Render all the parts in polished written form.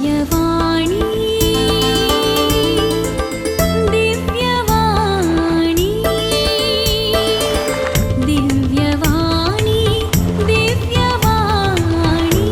दिव्यवाणी दिव्यवाणी दिव्यवाणी दिव्यवाणी।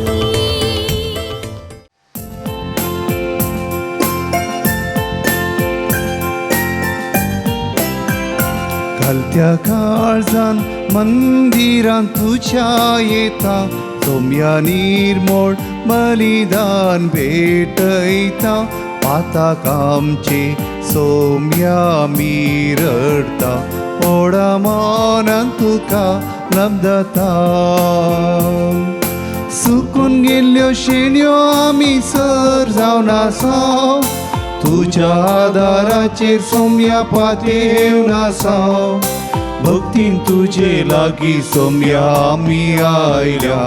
कालत्या काळजान मंदिरान तुज्या येता सोम्या निर्मोळ बलिदान भेटयता पाताक आमचे सोम्या मी रडता ओडा मनान तुका लब्दता. सुकून गेल्ल्यो शेण्यो आमी सर जावन आसा तुज्या आदाराचेर सोम्या पातेवन आसा भक्तीन तुजे लागीं सोम्या आमी आयल्या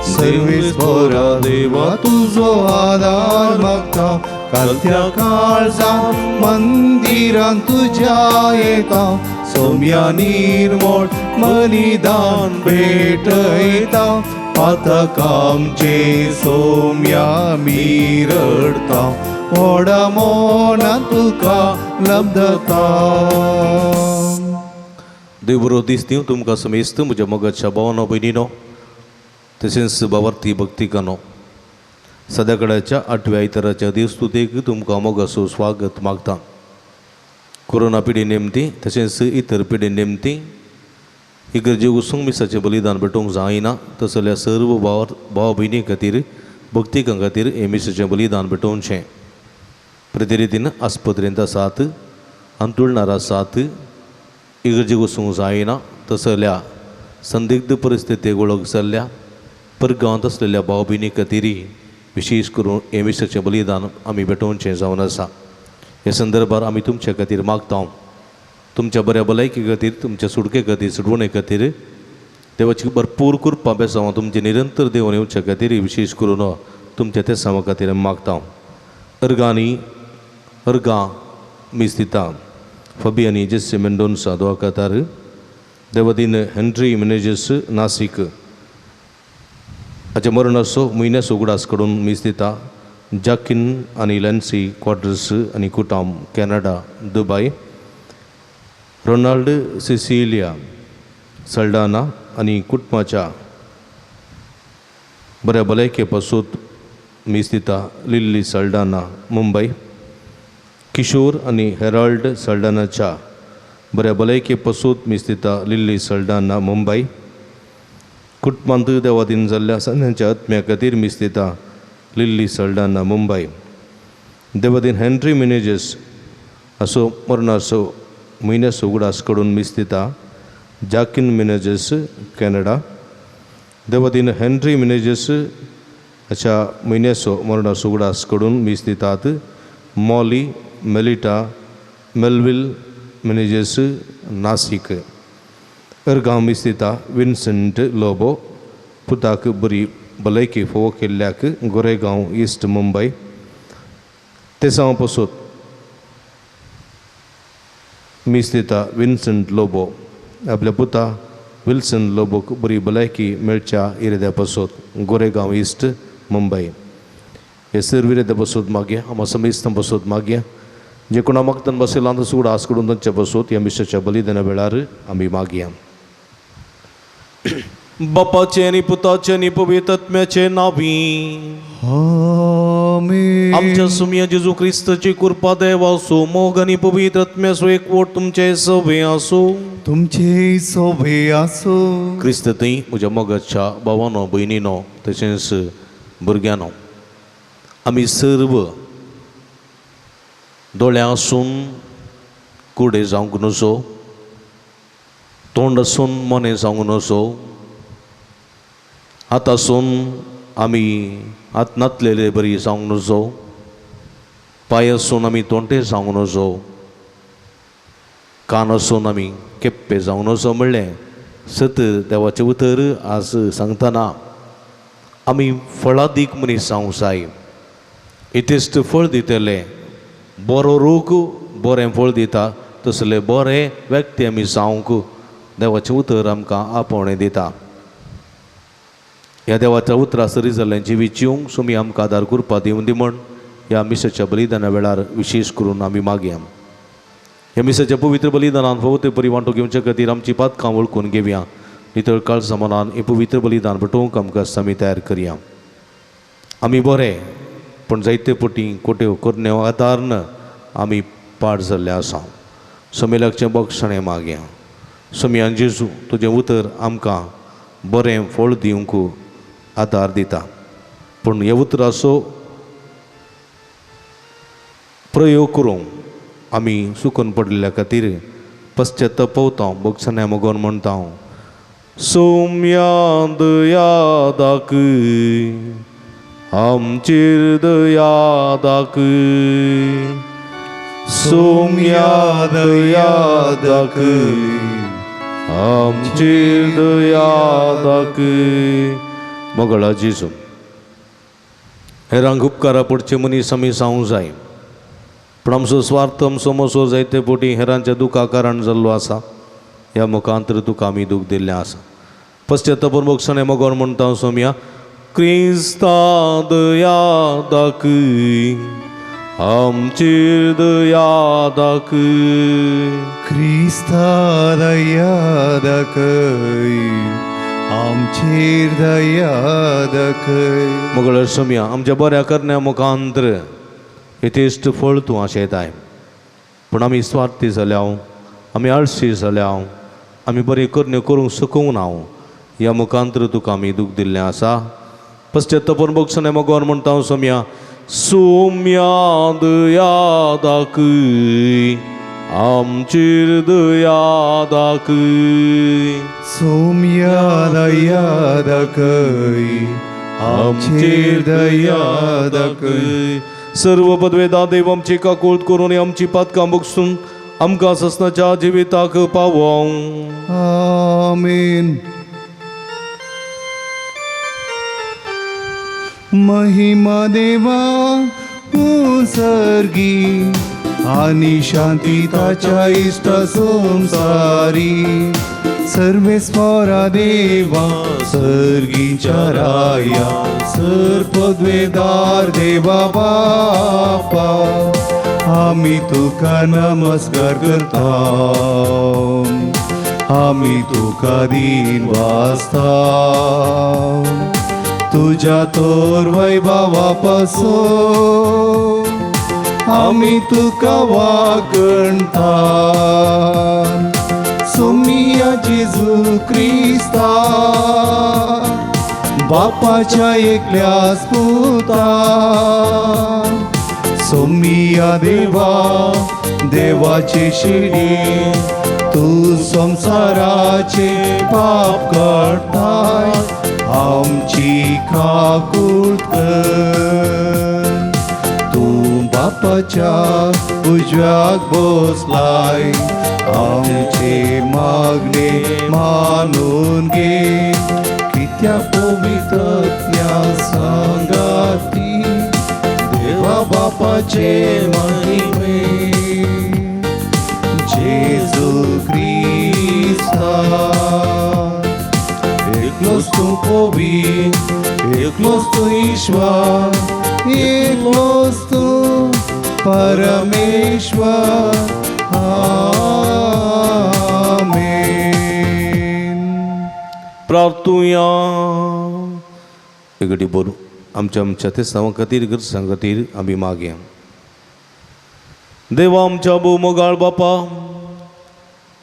सर्वेस्परा देवा तुजो आदार मागता कालत्या काळजान मंदिरान तुज्या येता सोम्या निर्मोळ बलिदान भेटयता पातक आमचे सोम्या मी रडता व्हडा मोनान तुका लब्धता. देव बरो दीस दिवं तुमकां समेस्त म्हज्या मोगाच्या भावानो भयणीनो तशेंच भावार्थी भक्तिकानो. सद्याकडाच्या आठव्या आयताराच्या देवस्तुतेक तुमकां मोगाचो स्वागत मागता. कोरोना पिढी नेमती तशेंच इतर पिढी नेमती इगर्जे वचूंक मिसाचें बलिदान भेटोवंक जायना तसल्या सर्व भाव भाव भयणी खातीर भक्तिकां खातीर हें मिसाचें बलिदान भेटोवचें. प्रतिरितीन आस्पत्रेंत आसात अंतुळणार आसात इगर्जे वचूंक जायना तसल्या संदिग्ध परिस्थितीक वळख जाल्ल्या परगांवांत आसलेल्या भाव भयणी खातीर विशेष करून हें मिसाचें बलिदान आमी भेटोवचें जावन आसा. हे संदर्भार आमी तुमच्या खातीर मागता तुमच्या बऱ्या भलायकी खातीर तुमच्या सुटके खातीर सुटवणे खातीर देवाची भरपूर कृपा बेसांव तुमचे निरंतर देवन येवच्या खातीर विशेष करून तुमच्या तेसांवा खातीर आमी मागता. अर्गांनी अर्गां मीस दिता फबियानी जेस्सी मेंडोन्सा दोकातार देवदीन हेनरी मिनेजस नासीक हाच्या मरणाचो म्हयन्याचो उगडास कडून मीस दिता जाकीन आनी लॅन्सी क्वाड्रस आनी कुटाम Canada Dubai Ronald Cecilia Saldanha आनी कुटुंबाच्या बऱ्या भलायके पासून मीस दिता लिल्ली सल्डाना मुंबय किशोर आनी हेराल्ड सल्डानाच्या बऱ्या भलायके पासून मीस दिता लिल्ली सल्डाना मुंबय कुटुंबांत देवादीन जाल्ल्या संद्यांच्या आत्म्या खातीर मीस दिता लिल्ली सल्डाना मुंबय देवादीन हेनरी मिनेजस असो मरणाचो म्हयन्याचो उगडास कडून मीस दिता जाकीन मिनेजस कॅनडा देवादीन हेनरी मिनेजस हाच्या म्हयन्याचो मरणाचो उगडास कडून मीस दितात मॉली मेलिटा मेलवील मिनेजस नासीक. अर्गांव मीस दिता विन्संट लोबो पुताक बरी भलायकी फोव केल्ल्याक गोरेगांव ईस्ट मुंबय तेसांव पसून मीस दिता विन्संट लोबो आपल्या पुता विल्सन लोबोक बरी भलायकी मेळच्या इराद्या पसून गोरेगांव ईस्ट मुंबय. हे सर्व इराद्या पसून मागया आमा समेस्तां पसून मागया जे कोणा मागतान बसयला तसो उगडास करून तांच्या पसून ह्या मिसाच्या बलिदाना वेळार आमी मागया. बापाचे आनी पुताचे आनी पवित्र आत्म्याचे नांवी आमेन. आमच्या सुमया जेजू क्रिस्ताची कृपा देवाचो मोग आनी पवित्र आत्म्याचो एकवट तुमचे सवे आसूं. तुमचे सोबे आसूं. क्रिस्त थंय म्हज्या मोगाच्या भावानो भयणीनो तशेंच भुरग्यांनो आमी सर्व दोळ्यां आसून कुडे जावंक नजो तोंड आसून मोनें जावंक नजो हात आसून आमी हात नातलेले बरी जावंक नजो पांय आसून आमी तोंटे जावंक नजो कान आसून आमी केप्पे जावंक नजो म्हणलें सत देवाचें उतर आज सांगतना आमी फळादीक मनीस जावंक जाय. इतेस्त फळ दितले बरो रूख बरें फळ दिता तसले बरे व्यक्ती आमी जावंक देवाचें उतर आमकां आपोवणें दिता. ह्या देवाच्या उतरा सरी जाल्लें जिवीत जिवंक सुमी आमकां आदार करपा दिवन दी म्हण ह्या मिसाच्या बलिदाना वेळार विशेश करून आमी मागया. ह्या मिसाच्या पवित्र बलिदानान फावो ते परी वांटो घेवचे खातीर आमची पातकां वळखून घेवया. नितळ काळजा मनान हें पवित्र बलिदान पेटोवंक आमकां आमी तयार करया. आमी बरे पूण जायते पटी कोट्यो करण्यो आदारन आमी पाड जाल्ले आसा. समेलाकचें बक्षणें मागया. सोमयान जेजू तुजें उतर आमकां बरें फळ दिवंक आदार दिता, पूण ह्या उतराचो प्रयोग करूंक आमी चुकून पडिल्ल्या खातीर पश्चाताप बक्षण्या मगोन म्हणटा. सोम्या दया दाखय आमचेर दया दाखय. सोम्या दया दाखय आमचेर दया दाखय. मोगळा जेजू, हेरांक उपकारा पडचे मनीस आमी जावंक जाय, पूण आमचो स्वार्थ आमचो मोसो जायते पोटी हेरांच्या दुखा कारण जाल्लो आसा. ह्या मुखांतर तुका आमी दूख दिल्लें आसा. पश्चातापून बक्षणें मगोन म्हणटा सोमया क्रिस्ता दया दाखय आमचेर दया दाखय. क्रिस्ता दया दाखय आमचेर दया दाखय. मगळ सोमया आमच्या बऱ्या करण्या मुखांतर यथेश्ट फळ तूं आशेताय, पूण आमी स्वार्थी जाल्या, आमी आळशी जाल्या, आमी बरें करण्यो करूंक शकूंक ना. ह्या मुखांतर तुका आमी दूख दिल्लें आसा. पश्चातापून बक्षणें मगोन म्हणटा सोमया सोम्या दया दाखय आमचेर दया दाखय. सोम्या दया दाखय आमचेर दया दाखय. सर्व पदवेदा देव आमची काकूळत करून आमची पातकां बगसून आमकां ससनाच्या जिविताक पावोवं. आमेन. महिमा देवा सर्गी आणि शांती ताच्या इष्ट संसारी. सर्वेस्वरा देवा सर्गीच्या राया सर पदवेदार देवा बापा आमी तुका नमस्कार करता, आमी तुका दीन वाचता. तुज्या तोर वैभवा पासून आमी तुका वागणता. सोमिया जेजू क्रिस्ता बापाच्या एकल्याच पुता. सोमिया देवा देवाचे शिडी तू संसाराचे पाप काडताय आमची काकूळ कर. तूं बापाच्या उजव्याक बसलाय आमचे मागणे मानून घे. कित्या पवित्रत्या सांगाती देवा बापाचे महिमे जेजू क्रिस्ता. एकलोच तूं पवी, एकलोच तूं ईश्वर, एकलोच तूं परमेश्वर. आमेन. प्रार्थुया. एगडी बरू आमच्या आमच्या ते सावा खातीर गरजां खातीर आमी मागया. देवा आमच्या भोव मोगाळ बापा,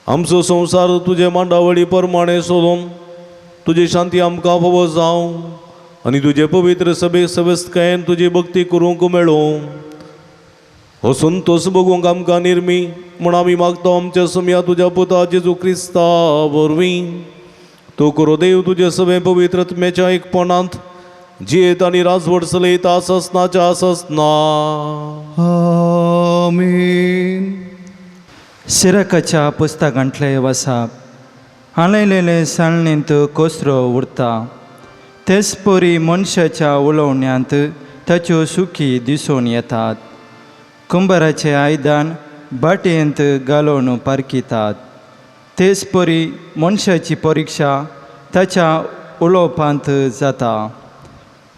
आमचो संवसार तुजे मांडावळी प्रमाणे सोदून तुजी शांती आमकां फावो जावं आनी तुजे पवित्र सभे सवेस्तकायेन तुजी भक्ती करूंक मेळूं. हो संतोष बघूंक आमकां निर्मी म्हूण आमी मागता आमच्या सोमया तुज्या पुता जेजू क्रिस्ता वरवीं. तो करो देव तुजे सगळे पवित्र आत्म्याच्या एकपणांत जियेत आनी राजवट चलयता ससनाच्या ससना. आमेन. सिरकाच्या पुस्तकांतले वसाप हालयलेले साळणींत कोसरो उरता, तेच परी मनशाच्या उलोवण्यांत ताच्यो सुखी दिसून येतात. कुंबराचे आयदन बाटयेंत घालून पारखितात, तेच परी मनशाची परिक्षा ताच्या उलोवपांत जाता.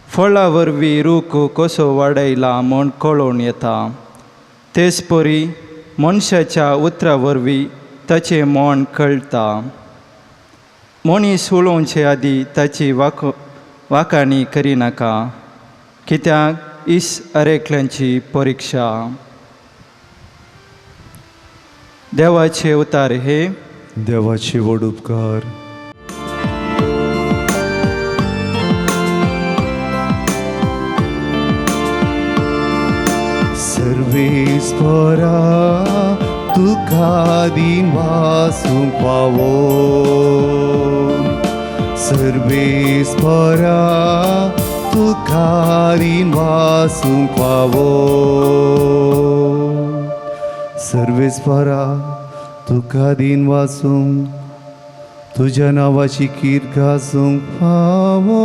फळां वरवीं रूख कसो वाडयला म्हूण कळोवन येता, तेच परी मनशाच्या उतरा वरवीं ताचें मन कळटा. मनीस उलोवचे आदीं ताची वाखाणी करिनाका, कित्याक इस अरेकल्यांची परिक्षा. देवाचे उतार हे देवाचे व्हड उपकार. सर्वेस्परा तुका दीन वासूंक पावो, सर्वेस्परा तुका दीन वासूंक पावो, सर्वेस्परा तुका दीन वासूंक तुज्या नांवाची कीर्त गाजूंक फावो.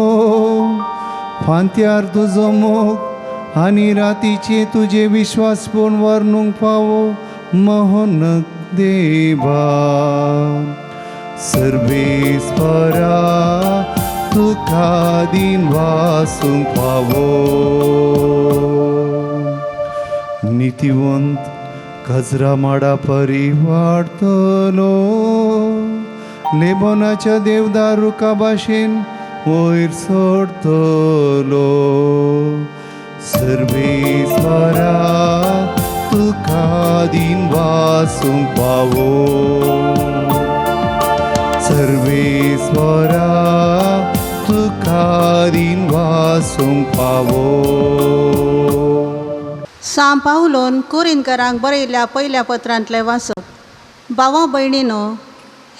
फांत्यार तुजो मोग आनी रातीचे तुजे विश्वासपूर्ण वर्णूंक फावो मोहन देवा. सर्वेस्परा तुका दीन वासूंक फावो. नितीवंत गजरा माडा परी वाडटलो, लेबोनाच्या देवदार रुखा भाशेन वयर सोडटलो. सर्वेस्परा तुका दीन वासूंक पावो, सर्वेस्परा तुका दीन वासूंक पावो. सां पावलोन कोरिनकरांक बरयल्ल्या पयल्या पत्रांतलें वाचप. भावा भयणीनो,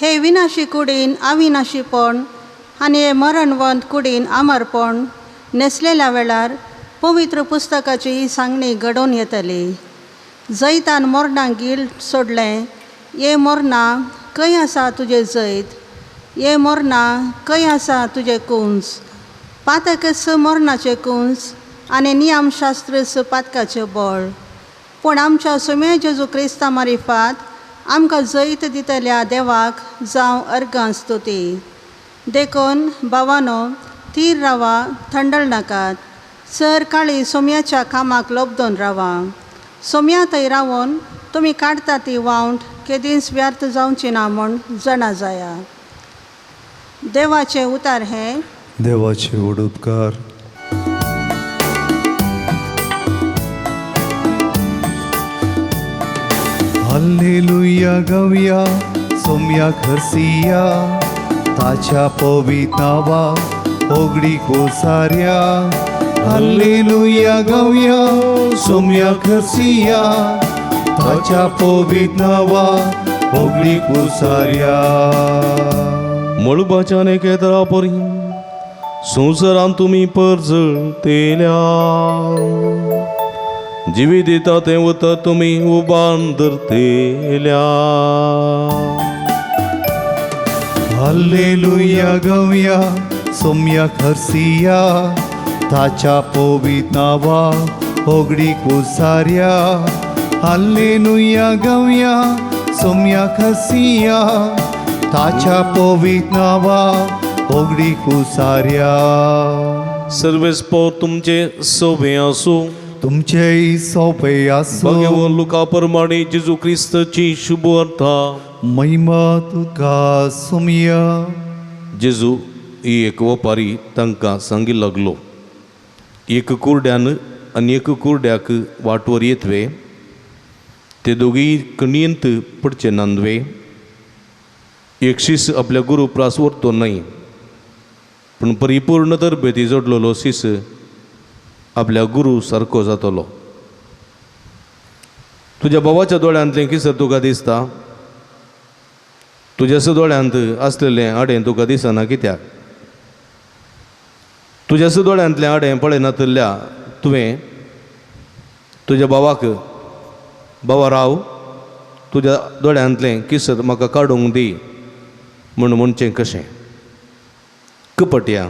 हे विनाशी कुडीन अविनाशीपण आनी हे मरणवंत कुडीन अमरपण न्हेसलेल्या वेळार पवित्र पुस्तकाची ही सांगणी घडोवन येतली. जैतान मोरणाक गील सोडलें, ये मोरना खंय आसा तुजें जैत, ये मोरना खंय आसा तुजें कुंस. पातकच मोरणाचें कुंस आनी नियमशास्त्रच पातकाचें बळ. पूण आमच्या सुम्या जेजू क्रिस्ता मारिफात आमकां जैत दितल्या देवाक जावं अर्गां स्तुती. देखून भावानो, थीर रावा, थंडळ नाकात, सर काळी सोम्याच्या कामाक लोबदोन रावा. सोम्या थंय रावोन तुमी काडटा ती वावंट केदींच व्यर्थ जावची ना म्हूण जाणा जाया. देवाचें उतार हें देवाचे व्हड उपकार. हाल्लेलुया गवया सोम्या खर्सिया, ताच्या पवित नांवा ओगडी कोसार्या. हाल्लेलुया गवया सोम्या खर्सिया, ताच्या पवित नांवा ओगडी कोसार्या. मळबाच्या नेकेतरा परी संवसारांत तुमी परजळतेल्या, जिवी दिता तें उतर तुमी उबान धरतेल्या. हाल्लेलुया गवया सोम्या खर्सिया, ताच्या पवित नांवा ओगडी कोसार्या. हाल्लेलुया गवया सोम्या खर्सिया, ताच्या पवित नांवा ओगडी कोसार्या. सर्वेस्पोर तुमचे सोबे आसूं, तुमचेय सोपे आसूं. भगवान लुका प्रमाणे जेजू क्रिस्ताची शुभ अर्था. महिमा तुका सोम्या. जेजू ही एक वपारी तांकां सांगी लागलो. एक कुरड्यान आनी एक कुरड्याक वाटवर येतवे, ते दोगीय कणयेंत पडचे नांदवे. एक शीस आपल्या गुरू प्रास व्हरतो न्हय, पूण परिपूर्ण तरबेती जोडलेलो शीस आपल्या गुरू सारको जातलो. तुज्या भावाच्या दोळ्यांतलें किसर तुका दिसता, तुज्याच दोळ्यांत आसलेलें आडें तुका दिसना कित्याक? तुज्याच दोळ्यांतलें आडें पळयनातल्या तुवें तुज्या भावाक, बाबा राव, तुज्या दोळ्यांतलें किसर म्हाका काडूंक दी म्हूण म्हणचें कशें? कपटया,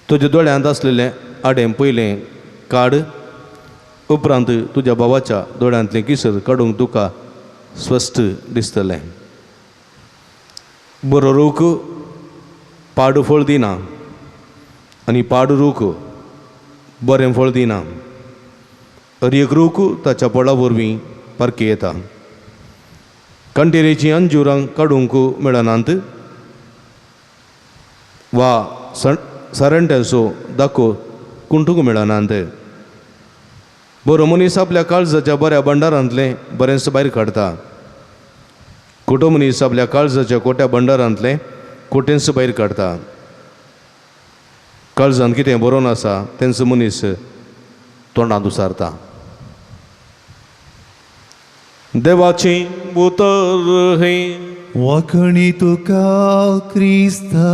तुज्या दोळ्यांत आसलेलें आडें पयलें काड, उपरांत तुज्या भावाच्या दोळ्यांतलें किसर काडूंक तुका स्पश्ट दिसतलें. बरो रूख पाड फळ दिना आनी पाड रूख बरें फळ दिना. हर एक रूख ताच्या फळा वरवीं पारखी येता. कांटेरीचीं अंजुरां काडूंक मेळनात वा सरणट्यांचो दाखो कुंटूंक मेळनात. बरो मनीस आपल्या काळजाच्या बऱ्या भंडारांतलें बरेंच भायर काडता. खोटो मनीस आपल्या काळजाच्या खोट्या भंडारांतलें खोटेंच भायर काडता. काळजांत कितें बरोवन आसा तेंच मनीस तोंडांत उसारता. देवाचें उतर हें. वाखणी तुका क्रिस्ता.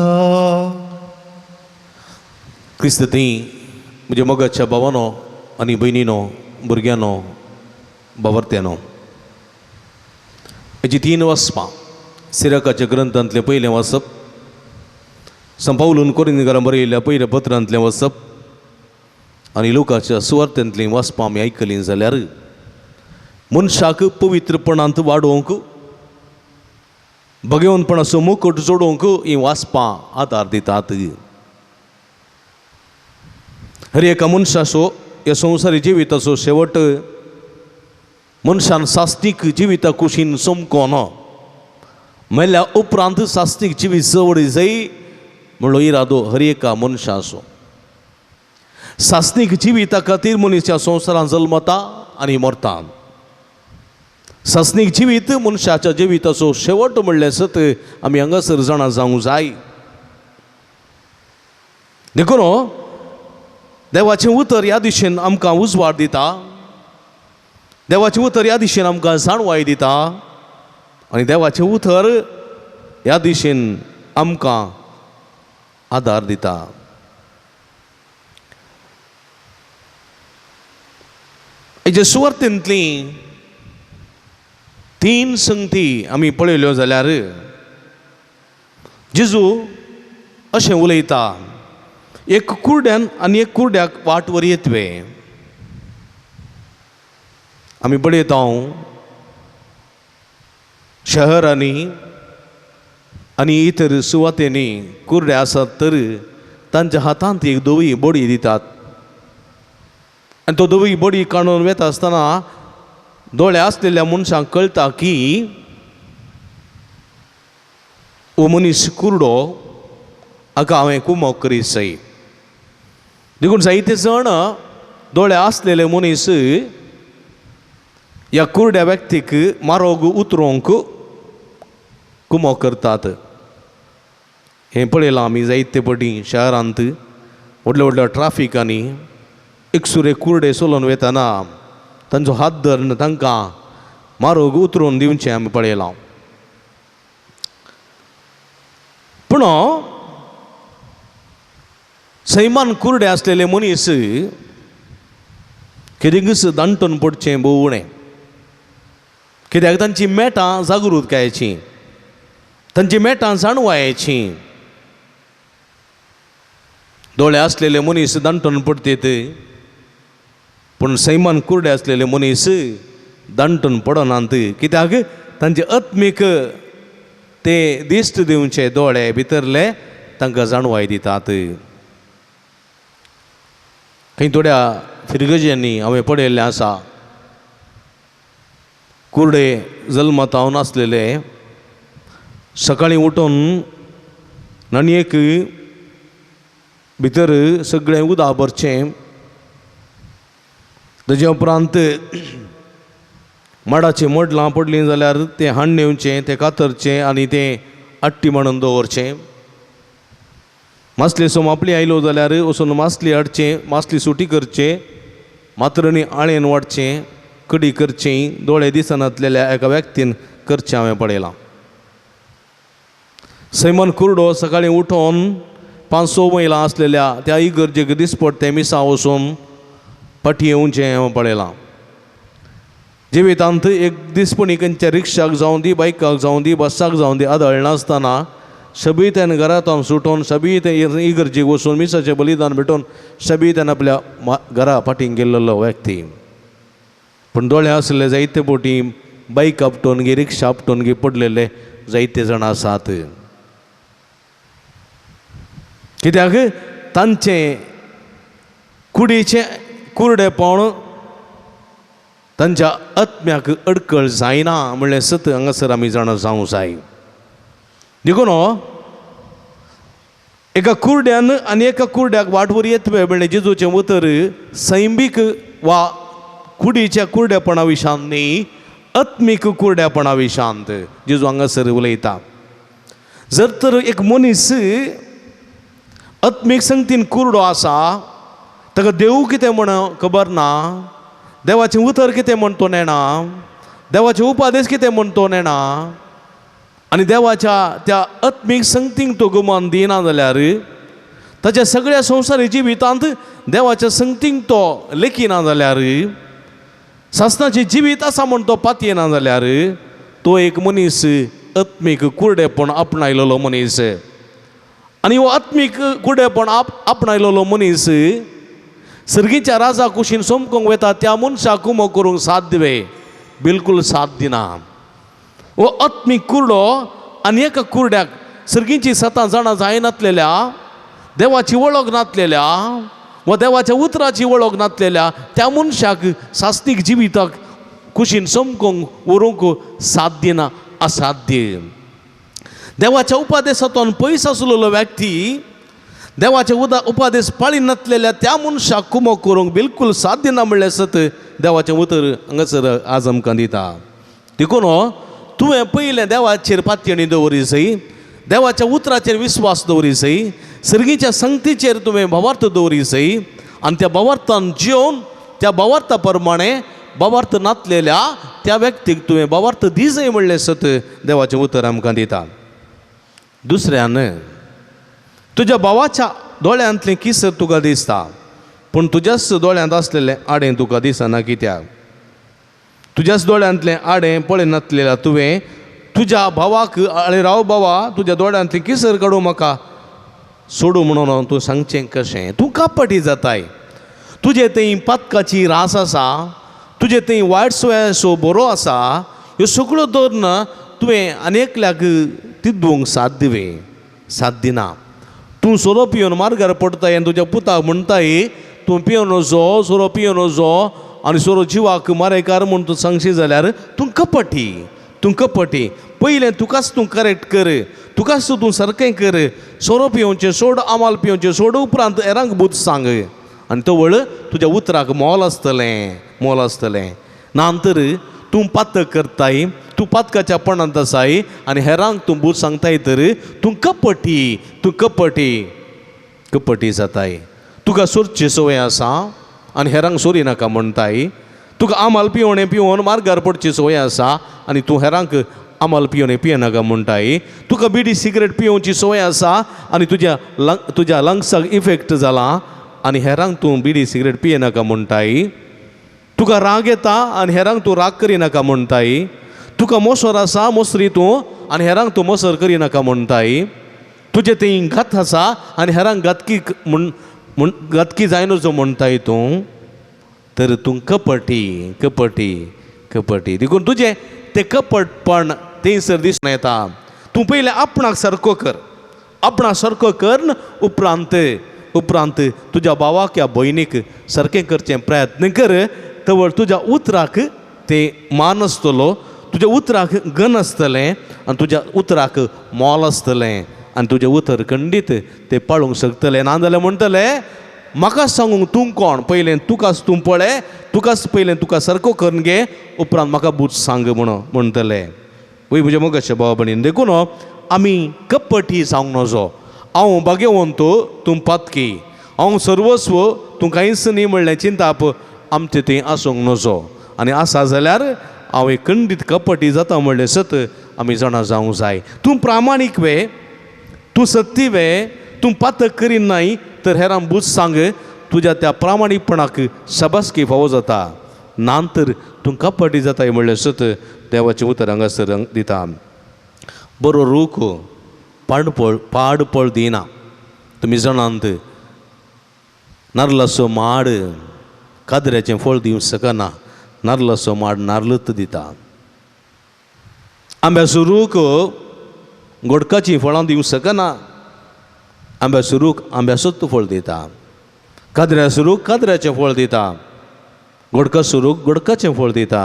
क्रिस्त ती म्हज्या मोगाच्या भावानो आनी भयणीनो, भुरग्यांनो, बावर्त्यानो, हेजी तीन वाचपां सिराकाच्या ग्रंथांतलें पयलें वाचप, संपावलून कोरिंदकारां बरयल्ल्या पयल्या पत्रांतलें वाचप आनी लोकाच्या सुवार्थांतलीं वाचपां आमी आयकलीं जाल्यार मनशाक पवित्रपणांत वाडोवंक, भगवंतपणाचो मुकट जोडोवंक हीं वाचपां आदार दितात. हर एका मनशाचो ह्या संवसारी जिविताचो शेवट मनशान सास्तीक जिविता कुशीन चमको ना मेल्या उपरांत सास्तीक जिवीत जवळ जाय म्हणलो इरादो हर एका मनशाचो. सास्तीक जिविता खातीर मनीस ह्या संवसारांत जल्मता आनी मरता. सासणीक जिवीत मनशाच्या जिविताचो शेवट म्हणलें सत आमी हांगासर जाणा जावंक जाय. देखून देवाचें उतर ह्या दिशेन आमकां उजवाड दिता, देवाचें उतर ह्या दिशेन आमकां जाणवाय दिता आनी देवाचें उतर ह्या दिशेन आमकां आदार दिता. हेजे सुवार्थेंतली तीन संगती आमी पळयल्यो जाल्यार जेजू अशें उलयता, एक कुर्ड्यान आनी एक कुर्ड्याक वाट वर येतवे. आमी पळयता शहरांनी आनी इतर सुवातेंनी कुर्डे आसात तर तांच्या हातांत एक धवी बडी दितात आनी तो धवी बडी काडून वेता आसतना दोळे आसलेल्या मनशांक कळटा की हो मनीस कुर्डो, हाका हांवें कुमोक करीत जाय. देखून जायते जाण दोळे आसलेले मनीस ह्या कुर्ड्या व्यक्तीक मारोग उतरोवंक कुमोक करतात. हें पळयलां आमी जायते पटी शहरांत व्हडल्या व्हडल्या ट्राफिकांनी एकसुरे कुर्डे चलोवन वेतना तांचो हात धरून तांकां मारोग उतरून दिवचें आमी पळयलां. पूण सैमान कुर्डे आसलेले मनीस कितेंच दांटून पडचें भोव उणें, कित्याक तांची मेटां जागृतकायेची, तांची मेटां जाणवायेची. दोळे आसलेले मनीस दांटून पडटीत, पूण सैमान कुर्डे आसलेले मनीस दांटून पडनात, कित्याक तांचे आत्मीक ते दिश्ट दिवचे दोळे भितरले तांकां जाणवाय दितात. खंय थोड्या फिरगजांनी हांवें पळयल्लें आसा, कुर्डे जल्मतावन आसलेले सकाळीं उठून न्हाणयेक भितर सगळें उदक भरचें, ताजे उपरांत माडाचीं मडलां पडलीं जाल्यार तें हाडून येवचें, तें कातरचें आनी तें आट्टी म्हणून दवरचें. मासले सोम आपली आयलो जाल्यार वचून मासली हाडचें, मासली सुटी करचें, मात्रणी आळेन वाडचें, कडी करची, दोळे दिसनातलेल्या एका व्यक्तीन करचें हांवें पळयलां. सैमान कुर्डो सकाळीं उठोन 5-6 मैलां आसलेल्या त्या इगर्जेक दिसपडटें मिसा वचून फाटीं येवचें हांवें पळयलां. जिवितांत एक दिसपणी खंयच्या रिक्षाक जावं दी, बायकाक जावं दी, बसाक जावं दी आदळनासतना सबीतेन घरांत सुटोवन सबीते इगर्जेक वचून मिसाचें बलिदान भेटोवन सबीतेन आपल्या घरा फाटीं गेल्लो व्यक्ती. पूण दोळे आसले जायते बोटी बायक आपटोवन गे, रिक्षा आपटोवन गे पडलेले जायते जाण आसात. कित्याक तांचें कुडीचें कुरडेपण तांच्या आत्म्याक अडकळ जायना म्हणलें सत हांगासर आमी जाणा जावंक जाय. देखून एका कुरड्यान आनी एका कुरड्याक वाटवर येतवे म्हणलें जेजूचें उतर सैमीक वा कुडीच्या कुरडेपणा विशांत न्ही, आत्मीक कुरड्यापणा विशांत जेजू हांगासर उलयता. जर तर एक मनीस आत्मीक संगतीन कुरडो आसा, ताका देव कितें म्हण खबर ना, देवाचें उतर कितें म्हण तो नेणा, देवाचे उपादेश कितें म्हण तो नेणा, आनी देवाच्या त्या आत्मीक संगतीक तो गुमान दिना जाल्यार ताच्या सगळ्या संवसारी जिवितांत देवाच्या संगतीक तो लेखिना जाल्यार, सासणाचें जिवीत आसा म्हण तो पातयेना जाल्यार तो एक मनीस आत्मीक कुरडेपण आपणायलेलो मनीस. आनी हो आत्मीक कुरडेपण आपणायलेलो मनीस सर्गीच्या राजा कुशीन सोमकोंक वता त्या मनशाक कुमो करूंक साथ दिवे बिलकूल साथ दिना. हो आत्मीक कुरडो आनी एका कुरड्याक सर्गीची सतां जाणां जायनातलेल्या, देवाची वळख नातलेल्या वा देवाच्या उतराची वळख नातलेल्या त्या मनशाक सासणीक जिविताक कुशीन समकोंक व्हरूंक साथ दिना, असाध्य. देवाच्या उपादेसांतल्यान पयस आसलेलो व्यक्ती देवाचे उपादेश पाळी नातलेल्या त्या मनशाक कुमो करूंक बिलकूल साथ दिना म्हणलें सत देवाचें उतर हांगासर आज आमकां दिता. देखून तुवें पयलें देवाचेर पातयेणी दवरी सय, देवाच्या उतराचेर विस्वास दवरी सय, सर्गीच्या संगतीचेर तुवें भावार्थ दवरी सय, आनी त्या भावार्थान जिवन त्या भावार्था प्रमाणे भावार्थ नातलेल्या त्या व्यक्तीक तुवें भावार्थ दिजय म्हणलें सत देवाचें उतर आमकां दिता. दुसऱ्यान तुज्या भावाच्या दोळ्यांतलें किसर तुका दिसता, पूण तुज्याच दोळ्यांत आसलेलें आडें तुका दिसना कित्याक? तुज्याच दोळ्यांतलें आडें पळयनातलेल्या तुवें तुज्या भावाक आळे राव भावा तुज्या दोळ्यांतलें किसर काडूं म्हाका सोडू म्हणून तूं सांगचें कशें? तूं कापटी जाताय. तुजे थंय पातकाची रास आसा, तुजे थंय वायट सो बरो आसा, ह्यो सगळ्यो दवरून तुवें आनी एकल्याक तिद्वूंक साथ दिवे साथ दिना. तूं सोरो पिवन मार्गार पडटाय आनी तुज्या पुताक म्हणटाय तूं पिवन वचो, सोरो पिवन वचो आनी सोरो जिवाक मारेकार म्हूण तूं सांगशी जाल्यार तूं कपटी, तूं कपटी. पयलें तुकाच तूं करेक्ट कर, तुकाच तूं सारकें कर. सोरो पिवचें सोड, आमाल पिवचें सोड, उपरांत हेरांक बूद सांग आनी तवळ तुज्या उतराक मोल आसतलें, मोल आसतलें. ना तर तूं पातक करताय, तूं पातकाच्या पणांत आसाय आनी हेरांक तूं बूद सांगताय तर तूं कपटी, तूं कपटी, कपटी जाताय. तुका सोरची संवय आसा आनी हेरांक सोरी नाका म्हणटाय. तुका आमाल पिवणें पिवन मार्गार पडची संवय आसा आनी तूं हेरांक आमाल पिवणें पियेनाका म्हणटाय. तुका बिडी सिगरेट पिवची संवय आसा आनी तुज्या लंग्साक इफेक्ट जाला आनी हेरांक तूं बिडी सिगरेट पियेनाका म्हणटाय. तुका राग येता आनी हेरांक तूं राग करिनाका म्हणटाय. तुका मोसर आसा मोसरी तूं आनी हेरांक तूं मोसर करिनाका म्हणटाय. तुजें थंय घात आसा आनी हेरांक घातकी म्हूण घातकी जायना जो म्हणटाय तूं, तर तूं कपटी, कपटी, कपटी. देखून तुजें तें कपटपण थंयसर दिसून येता. तूं पयलें आपणाक सारको कर, आपणाक सारको कर, उपरांत उपरांत तुज्या भावाक या भयणीक सारकें करचें प्रयत्न कर. तवळ तुज्या उतराक तें मान आसतलो, तुज्या उतराक गन आसतलें आनी तुज्या उतराक मोल आसतलें आनी तुजें उतर खंडीत तें पाळूंक शकतलें. ना जाल्यार म्हणटलें म्हाका सांगूंक तूं कोण, पयलें तुकाच तूं पळय, तुकाच पयलें तुका सारको करून घे, उपरांत म्हाका बूद सांग म्हणून म्हणटलें. वय म्हज्या मोगाच्या भावा भयणीन, देखून आमी कपटी जावंक नजो. हांव भाग्यवंत तूं पातकी, हांव सर्वस्व तूं कांयच न्ही म्हणलें चिंताप आमचें थंय आसूंक नजो. आनी आसा जाल्यार हांव एक खंडीत कपटी जाता म्हणलें सत आमी जाणा जावंक जाय. तूं प्रामाणीक वे, तूं सत्य वे, तूं पातक करिनाय तर हेरांक बूद सांग, तुज्या त्या प्रामाणीकपणाक शाबासकी फावो जाता. ना तर तूं कपटी जाताय म्हणलें सत देवाचें उतर हांगासर दिता. बरो रूख पाडपळ दिना. तुमी जाणांत नाल्लाचो माड कादऱ्याचें फळ दिवंक शकना, नाल्लाचो माड नाल्लच दिता. आंब्याचो रूख गोडकाचीं फळां दिवंक शकना, आंब्याचो रूख आंब्याचोच फळ दिता, कादऱ्याचो रूख कादऱ्याचें फळ दिता, गोडकाचो रूख गोडकाचें फळ दिता,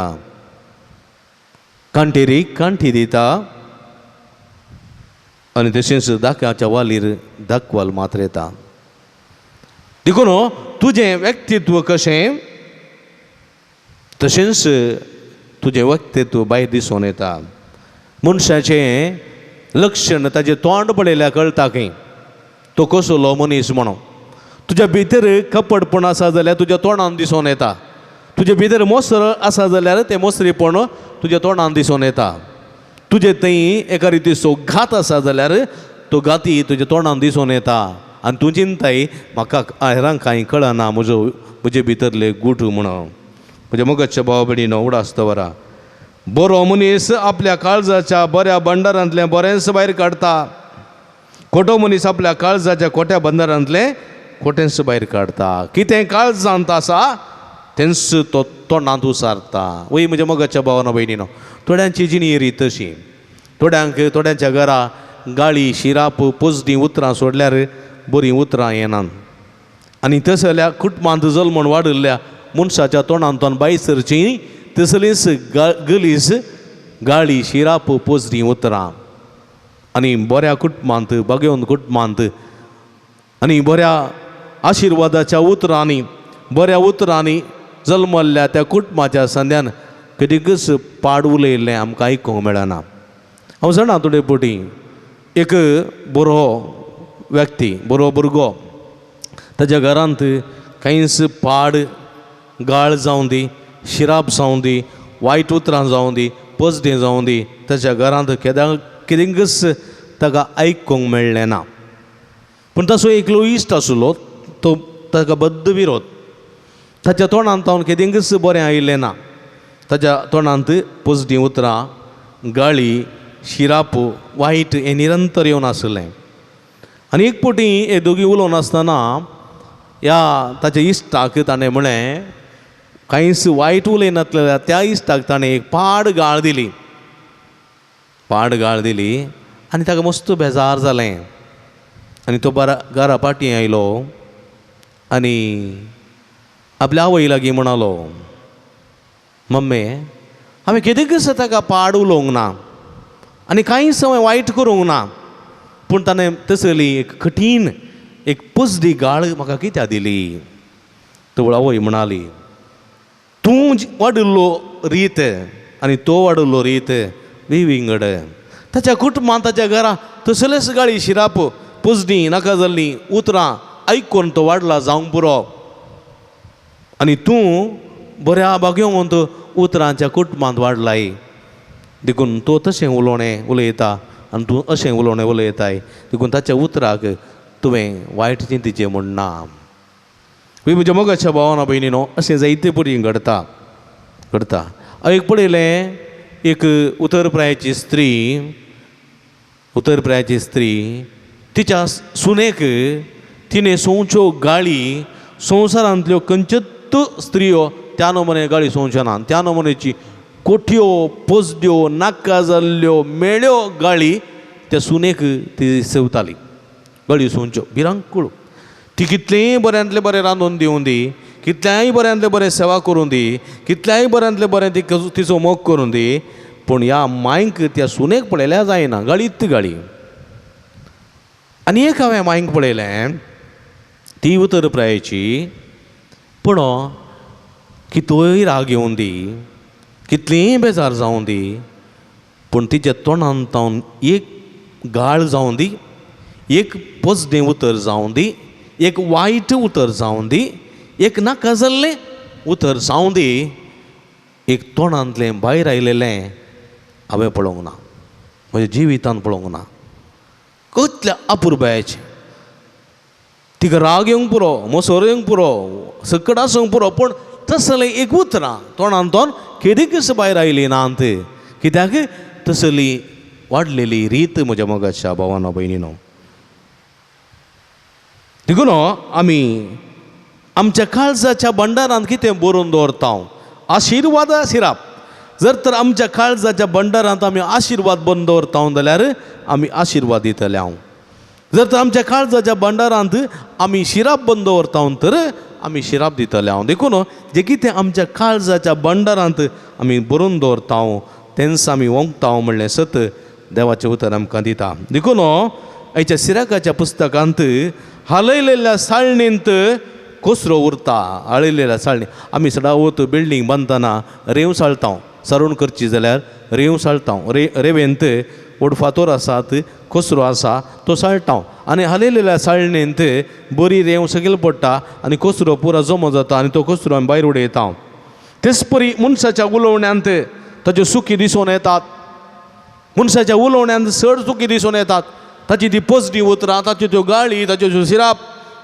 कांटेरीक कांठी दिता आनी तशेंच दाकाच्या वालीर दाकवाल मात्र येता. देखून तुजें व्यक्तित्व कशें तशेंच तुजें व्यक्तित्व भायर दिसून येता. मनशाचें लक्षण ताजें तोंड पळयल्यार कळटा खंय तो कसलो मनीस म्हणून. तुज्या भितर कपटपण आसा जाल्यार तुज्या तोंडान दिसून येता, तुजे भितर मोसर आसा जाल्यार तें मोसरीपण तुज्या तोंडान दिसून येता, तुजे थंय एका रितीचो घात आसा जाल्यार तो घाती तुज्या तोंडान दिसून येता. आनी तूं चिंताय म्हाका हेरांक कांय कळना म्हजो म्हजे भितरले गूट म्हणून. म्हज्या मोगाच्या भाव भयणीनो उडास दवरा, बरो मनीस आपल्या काळजाच्या बऱ्या भंडारांतलें बरेंच भायर काडटा, खोटो मनीस आपल्या काळजाच्या खोट्या बंदारांतलें खोटेंच भायर काडटा. कितें काळजांत आसा तेंच तो तोंडांत उसारता. वय म्हज्या मोगाच्या भावानो भयणीनो, थोड्यांची जिणी रीत तशी, थोड्यांक थोड्यांच्या घरा गाळी शिराप पोजडीं उतरां सोडल्यार बरीं उतरां येनात. आनी तसल्या कुटुंबांत जल्मून वाडिल्ल्या मनशाच्या तोंडांतल्यान भायर सरची तसलीच गलीस गाळी शिराप पोजडीं उतरां. आनी बऱ्या कुटुंबांत बागेवन कुटुंबांत आनी बऱ्या आशिर्वादाच्या उतरांनी बऱ्या उतरांनी जल्मल्ल्या त्या कुटुंबाच्या संद्यान कदीकच पाड उलयल्लें आमकां आयकूंक मेळना. हांव जाणा थोडे फावटी एक बरो व्यक्ती बरो भुरगो ताज्या घरांत कांयच पाड गाळ जावं दी, शिराप जावं दी, वायट उतरां जावं दी, पजडें जावं दी, ताच्या घरांत केदा कितेंकच ताका आयकूंक मेळ्ळें ना. पूण ताचो एकलो इश्ट आसलो तो ताका बद्द विरोध, ताच्या तोंडांत तावन कितेंकच बरें आयिल्लें ना. ताच्या तोंडांत पोजडीं उतरां, गाळी, शिराप, वायट हें निरंतर येवन आसलें. आनी एक फावटी हे दोगी उलोवन आसतना ह्या ताच्या इश्टाक ताणें म्हळें, कांयच वायट उलयनासलेल्या त्या इश्टाक ताणें एक पाड गाळ दिली, पाड गाळ दिली आनी ताका मस्त बेजार जालें. आनी तो बरा घरा पाटी आयलो आनी आपल्या आवय लागीं म्हणालो, मम्मी हांवें कितेंकच ताका पाड उलोवंक ना आनी कांयच हांवें वायट करूंक ना, पूण ताणें तसली एक कठीण एक पसडी गाळ म्हाका कित्याक दिली? तवळ आवय म्हणाली, तूं वाडिल्लो रीत आनी तो वाडिल्लो रीत विंगड, ताच्या कुटुंबांत ताच्या घरा तसलेच गाळी शिराप पसडी नाका जाल्लीं उतरां आयकून तो वाडला जावंक पुरो, आनी तूं बऱ्या भाग्यवंत उतरांच्या कुटुंबांत वाडलाय, देखून तो तशें उलोवणें उलयता आनी तूं अशें उलोवणें उलयताय, देखून ताच्या उतराक तुवें वायट चिंतीचें म्हूण ना. म्हज्या मोगाच्या भावाना भयणीनो, अशें जायते परी घडता घडता. एक पळयलें एक उतर प्रायाची स्त्री, उतर प्रायाची स्त्री तिच्या सुनेक तिणें सोंवच्यो गाळी संवसारांतल्यो खंयच्योच स्त्रियो त्या नमुने गाळी सोंवच्यो ना, त्या नमुनेची कोठयो पोजड्यो नाका जाल्ल्यो मेळ्यो गाळी त्या सुनेक ती सेवताली, गाळी सोंवच्यो भिरांकूळ. ती कितलेंय बऱ्यांतलें बरें रांदून दिवं दी, कितल्याय बऱ्यांतलें बरें सेवा करूं दी, कितल्याय बऱ्यांतलें बरें ती तिचो मोग करूं दी, पूण ह्या मांयक त्या सुनेक पळयल्यार जायना, गाळीत गाळी. आनी एक हांवें मांयक पळयलें, ती उतर प्रायेची, पूण कितोय राग येवं दी, कितलींय बेजार जावं दी, पूण तिच्या तोंडांत तावन एक गाळ जावं दी, एक पोजडें उतर जावं दी, एक वायट उतर जावं दी, एक नाका जाल्लें उतर जावं दी, एक तोंडांतलें भायर आयलेलें हांवें पळोवंक ना, म्हज्या जिवितान पळोवंक ना. कसल्या अपुरबायेचें, तिका राग येवंक पुरो, मोसोर येवंक पुरो, सकट आसूंक पुरो, पूण तसलें एक उतरां तोंडान तोंड केदीकच भायर आयली ना कित्याक तसली वाडलेली रीत म्हज्या मोगाच्या भावानो भयणीनो. देखून आमी आमच्या काळजाच्या भंडारांत कितें बरोवन दवरता, आशिर्वाद शिराप. जर तर आमच्या काळजाच्या भंडारांत आमी आशिर्वाद बरोवन दवरता जाल्यार आमी आशिर्वाद दितले हांव. जर तर आमच्या काळजाच्या भांडारांत आमी शिराप बंद दवरता तर आमी शिराप दितले हांव. देखून जें कितें आमच्या काळजाच्या भांडारांत आमी बरोवन दवरता तेंच आमी वोंकता म्हणलें सत देवाचें उतर आमकां दिता. देखून आयच्या सिराकाच्या पुस्तकांत हालयलेल्या साळणींत कोसरो उरता. हालयलेल्या साळणी आमी सदांच बिल्डींग बांदतना रेंव साळता, सारोण करची जाल्यार रेंव साळता. रेंवेंत व्हड फातोर आसात, कोसरो आसा तो साळटा आनी हालयलेल्या साळणींत बरी रेंव सकयल पडटा आनी कोसरो पुरा जमो जाता आनी तो कोसरो आमी भायर उडयता. तेच परी मनशाच्या उलोवण्यांत ताच्यो चुकी दिसून येतात. मनशाच्या उलोवण्यांत चड चुकी दिसून येतात, ताची ती पसडी उतरां, ताच्यो त्यो गाळी, ताच्यो त्यो सिराप.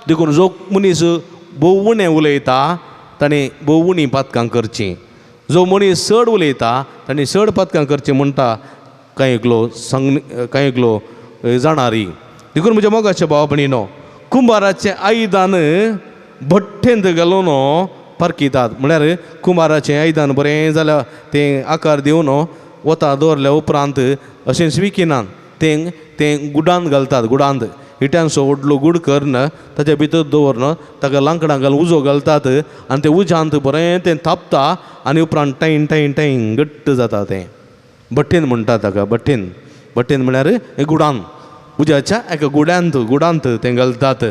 देखून जो मनीस भोव उणें उलयता ताणें भोव उणी पातकां करचीं, जो मनीस चड उलयता ताणें चड पातकां करचीं म्हणटा कांय एकलो सांग, कांय एकलो जाणारी. देखून म्हज्या मोगाच्या भाव भयणीनो, कुंबाराचें आयदन भट्टेंत घालून पारखितात. म्हळ्यार कुंबाराचें आयदन बरें जाल्यार तें आकार दिवन वता दवरल्या उपरांत अशेंच विकिनात, तें तें गुडांत घालतात. गुडांत इट्यांचो व्हडलो गूड करून ताच्या भितर दवरून ताका लांकडां घालून उजो घालतात आनी तें उज्यांत बरें तें तापता आनी उपरांत टैन टैन टैन घट्ट जाता तें. भट्टेन म्हणटा ताका, भट्टेन. भट्टेन म्हळ्यार गुडान, उज्याच्या एका गुड्यांत गुडांत तें घालतात.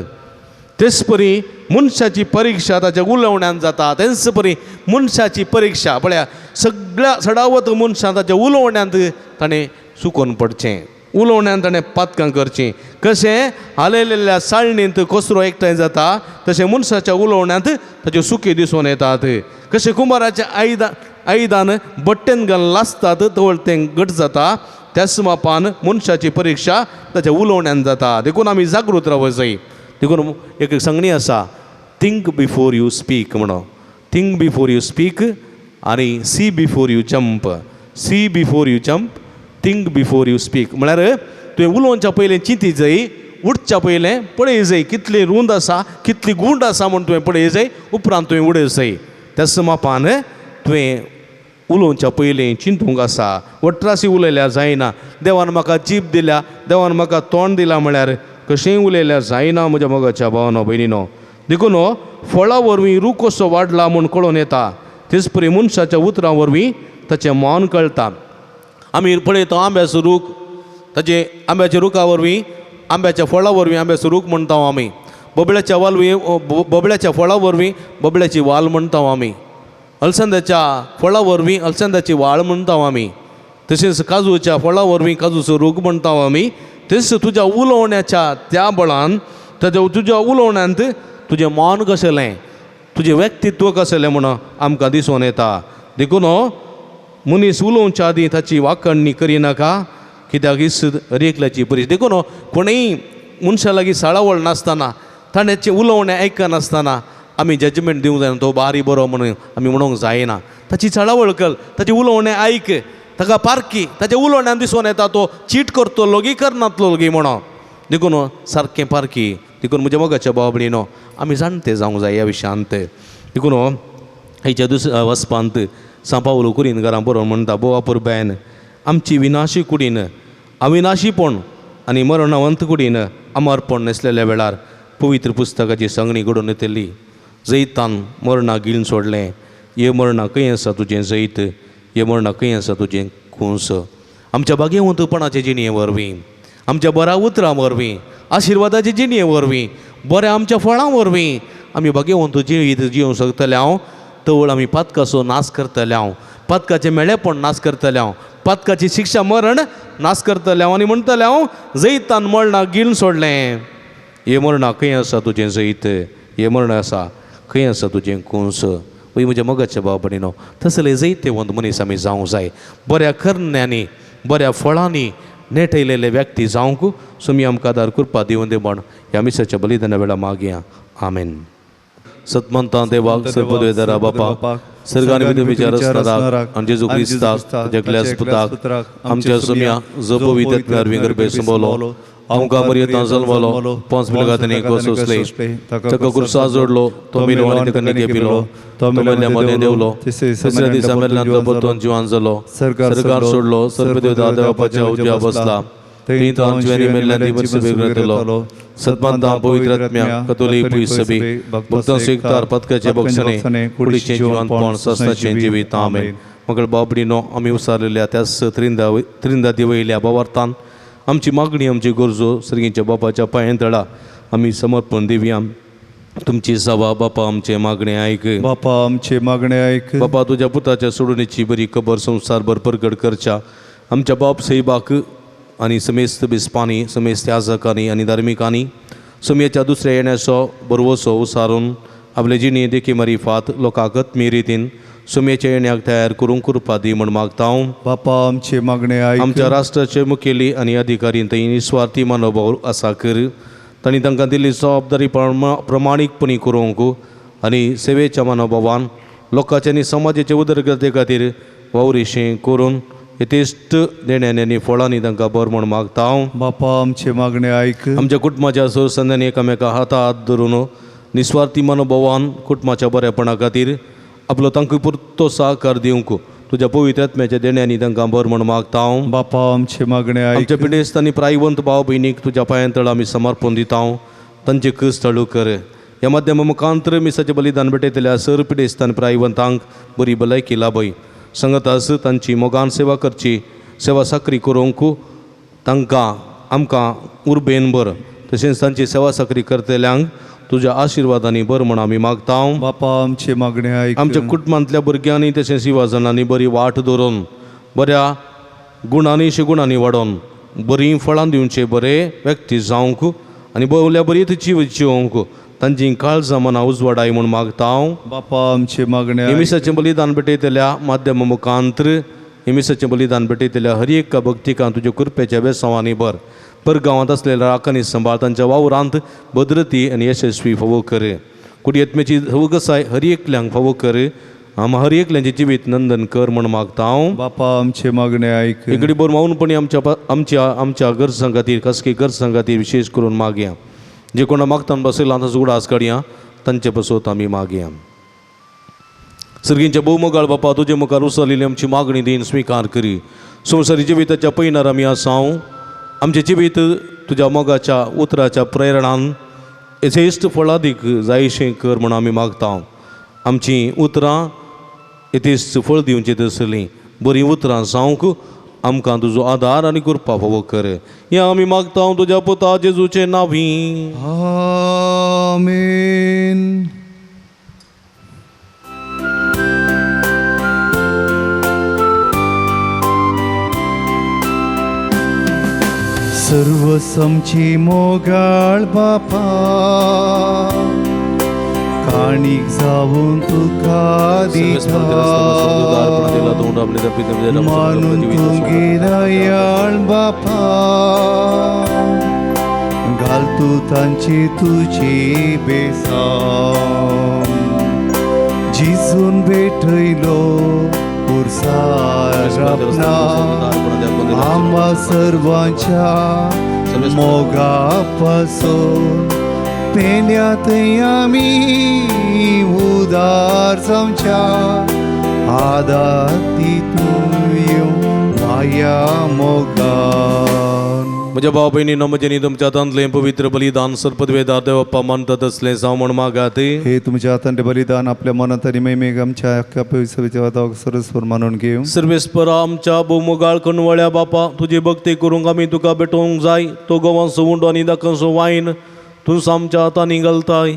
तेच परी मनशाची परिक्षा ताच्या उलोवण्यान जाता. तेच परी मनशाची परिक्षा पळया सगळ्या सडावत मनशां ताच्या उलोवण्यांत ताणें चुकोन पडचें, उलोवण्यान ताणें पातकां करचीं. कशें हालयलेल्या साळणींत कचरो एकठांय जाता तशें मनशाच्या उलोवण्यांत ताच्यो चुकी दिसून येतात. कशें कुंबाराचें आयदन बट्टेन घालून लासतात तवळ तें घट जाता, त्याच मापान मनशाची परिक्षा ताच्या उलोवण्यान जाता. देखून आमी जागृत रावंक जाय. देखून एक सांगणी आसा, थिंक बिफोर you speak म्हणून. थिंक बिफोर you speak आनी see before you jump. See before you jump, think before you speak. म्हळ्यार तुवें उलोवच्या पयलें चिंती जाय, उठच्या पयलें पळय जाय कितली रूंद आसा, कितली गूंड आसा म्हूण तुवें पळय जाय, उपरांत तुवें उडय जाय. त्याच मापान तुवें उलोवच्या पयलीं चिंतूंक आसा. वट्रासी उलयल्यार जायना. देवान म्हाका जीब दिल्या, देवान म्हाका तोंड दिलां म्हळ्यार कशेंय उलयल्यार जायना म्हज्या मोगाच्या भावनो भयणीनो. देखून फळां वरवीं रूख कसो वाडला म्हूण कळोन येता, तेच परी मनशाच्या उतरां वरवीं ताचें मन कळटा. आमी पळयता आंब्याचो रूख, ताचे आंब्याच्या रुखा वरवीं, आंब्याच्या फळां वरवीं आंब्याचो रूख म्हणटा आमी. बोबळ्याच्या वाल बोबळ्याच्या फळां वरवीं बोबळ्याची वाल म्हणटा आमी. अलसंद्याच्या फळां वरवीं अलसंद्याची वाळ म्हणटा आमी. तशेंच काजूच्या फळां वरवीं काजूचो रूख म्हणटा आमी. तशेंच तुज्या उलोवण्याच्या त्या बळान ताच्या तुज्या उलोवण्यांत तुजें मन कसलें, तुजें व्यक्तित्व कसलें म्हणून आमकां दिसून येता. देखून मनीस उलोवच्या आदीं ताची वाखणणी करिनाका, कित्याक ही हर एकल्याची परीक्षा. देखून कोणूय मनशा लागीं साळावळ नासतना, ताणें उलोवणें आयकनासतना आमी जजमेंट दिवंक जायना, तो बारी बरो म्हणून आमी म्हणूंक जायना. ताची चळावळ कर, ताचें उलोवणें आयक, ताका पारखी, ताच्या उलोवण्यान दिसून येता तो चीट करतलो गी करनातलो गी म्हणून. देखून सारकें पारखी. देखून म्हज्या मोगाच्या भाव भयणीनो, आमी जाणटे जावंक जाय ह्या विशयांत. देखून हेच्या दुसऱ्या वचपांत सांव पावलो कुरीन घरां बरोवन म्हणटा, बोवा पुरबेन आमची विनाशी कुडीन अविनाशीपण आनी मरणावंत कुडीन अमरपण नेसलेल्या वेळार पवित्र पुस्तकाची सांगणी घडोवन येतली. जैतान मरणाक गिळून सोडलें, ये मरणा खंय आसा तुजें जैत, ये मरणा खंय आसा तुजें कुंस. आमच्या भाग्यवंतपणाचे जिणये वरवीं, आमच्या बऱ्या उतरां वरवीं, आशिर्वादाचे जिणये वरवीं, बऱ्या आमच्या फळां वरवीं आमी भाग्यवंत जिवीत जिवंक शकतले हांव. तवळ आमी पातकाचो नाश करतले हांव, पातकाचें मेळेपण नाश करतले हांव, पातकाची शिक्षा मरण नाश करतले हांव आनी म्हणटले हांव जैतान मरणाक गिळून सोडलें. हे मरणा खंय आसा तुजें जैत, हे मरण आसा खंय आसा तुजें कुंस. वय म्हज्या मोगाच्या भाव भयणीनो, तसले जैतेवंत मनीस आमी जावंक जाय. बऱ्या करण्यांनी बऱ्या फळांनी नेटयलेले व्यक्ती जावंक सुमी आमकां आदार कृपा दिवन दे म्हण ह्या मिसाच्या बलिदाना वेळा मागया. आमेन. सतमंता देवाक सर्वदेदारा बापा सर्गान विधुमीच्या रसनाराक आनी जेजू क्रिस्ताक जगल्यास पुताक आमच्या सुम्या जो पवित्र गर्भे संबोलो आमकां मर्यतां जल्मलो पोंच मिलगातनी कोसोसले ताका कुर्सा जोडलो तो मिलो आनी ताका निके पिलो तो मेल्ल्या मदें देवलो तिसऱ्या दिसा मेल्ल्यान तो परतून जिवान जालो सरकार सोडलो सर्वदेवता देवापाच्या उजव्या बसला थंय तो आमचे मेल्ल्या दिवस सद्मांता पवित्र आत्म्या कतोलीक सभे भक्तांचो एकतार पदकाचे बक्षणे कुडीचें जिवंतपण सस्नाचें जिवीत आमेन. मगळ बाबडीनो आमी उसारलेल्या त्याच त्रिंदा दिवयल्या भावार्थान आमची मागणी आमची गरजो सर्गीच्या बापाच्या पांयां तळा आमी समर्पण दिवया. तुमची सभा बापा आमचे मागणे आयक. बापा आमचे मागणे आयक. बापा तुज्या पुताच्या सोडणीची बरी खबर संवसारभर परगट करच्या आमच्या बाप सैबाक आनी समेस्त बिस्पांनी समेस्त याजकांनी आनी धार्मिकांनी समयाच्या दुसऱ्या येण्याचो बरवसो उसारून आपले जिणे देखी मारिफात लोकांक आत्मी रितीन सुम्याच्या येण्याक तयार करूंक कृपा दी म्हूण मागता हांव. बापा आमचे मागणे आयक. आमच्या राष्ट्राचे मुखेली आनी अधिकारी थंय निस्वार्थी मनोभाव आसा कर तांणी तांकां दिल्ली जबाबदारी प्रमाणीकपणी करूंक आनी सेवेच्या मनोभावान लोकांचे आनी समाजाचे उदरगते खातीर वावरिशें करून यथेश्ट देण्यांनी आनी फळांनी तांकां बर म्हूण मागता हांव. बापा आमचे मागणे आयक. आमच्या कुटुंबाच्या संदांनी एकामेका हाता हात धरून निस्वार्थी मनोभावान कुटुंबाच्या बरेपणा खातीर आपलो तांकां पुरतो सहकार दिवंक तुज्या पवित्र आत्म्याच्या देण्यांनी तांकां बर म्हूण मागता हांव. बापा आमचे मागणे आयक. आमच्या पिडेस्त आनी प्रायवंत भाव भयणीक तुज्या पांयां तळ आमी समर्पण दिता हांव. तांचे कस तळू कर. ह्या माध्यमा मुखांतर मिसाचें बलिदान भेटयतल्या सर पिडेस्त आनी प्रायवंतांक बरी भलायकी लाभय. संगतास तांची मोगान सेवा करची सेवा साकरी करूंक तांकां आमकां उर्बेन बर तशेंच तांची सेवा साकरी करतल्यांक तुज्या आशिर्वादांनी बर म्हूण आमी मागता हांव. बापा आमचे मागणे आयक. आमच्या कुटुंबांतल्या भुरग्यांनी तशेंच युवाजणांनी बरी वाट धरून बऱ्या गुणांनी शिगुणांनी वाडोवन बरीं फळां दिवचे बरे व्यक्ती जावंक आनी बवल्या बरी जीव जिवंक तांची काळजां मनां उजवाडाय म्हूण मागता हांव. बापा आमचे मागणे आयक. हेमिसाचें बलिदान भेटयतल्या माध्यमा मुखांतर हेमिसाचें बलिदान भेटयतल्या हर एका भक्तिकां तुज्या कृपेच्या बेसांवांनी भर. परगांवांत आसलेल्या राखांनी सांबाळ तांच्या वावरांत भद्रती आनी यशस्वी फावो कर. कुडयेतमेची हवगसाय हर एकल्यांक फावो कर. आम हर एकल्यांचें जिवीत नंदन कर म्हूण मागता हांव. बापा आमचे मागणे आयक. इकडे बर मौनपणी आमच्या आमच्या आमच्या गरजां खातीर खासगी गरजां खातीर विशेश करून मागया. जे कोणा मागतान बसयला तांचो उगडास काडया तांचे पासत आमी मागया. सर्गींच्या भोवमोगाळ बापा तुजे मुखार उसरलेली आमची मागणी दीन स्विकार करी. संवसारी जिविताच्या पयनार आमी आसा. आमचें जिवीत तुज्या मोगाच्या उतराच्या प्रेरणान यथेश्ट फळादीक जायशें कर म्हूण आमी मागता. आमचीं उतरां यथेश्ट फळ दिवचीं तसलीं बरीं उतरां जावंक आमकां तुजो आदार आनी कृपा फावो कर. हें आमी मागता तुज्या पुता जेजूचे नांवी. आमेन. सर्व समची मोगाळ बापा काणीक जावन तुका दिता मानून तुगे दयाळ बापा घाल तूं तांची तुजी बेसां जिजून भेटयलो पुरसार आपणा आम्हा सर्वांच्या मोगा पासून पेल्या थंय आमी उदार जावच्या आदार ती तूं येवं माया मोगान. म्हज्या भाव भयणीनो म्हजें तुमच्या हातांतलें पवित्र बलिदान सर्पदवेदार देवप्पा मानतात तसलें जावं म्हूण मागात. हे तुमच्या हातांतलें बलिदान आपल्या मनात आनी महिमेक आमच्या अख्ख्या पवित्र सरस्वर मानून घेवं. सर्वेस्परा आमच्या भोवमोगाळ कणवळ्या बापा तुजी भक्ती करूंक आमी तुका भेटोवंक जाय. तो गोवांचो उंडो आनी दाकांचो वायन तूं आमच्या हातांनी घालताय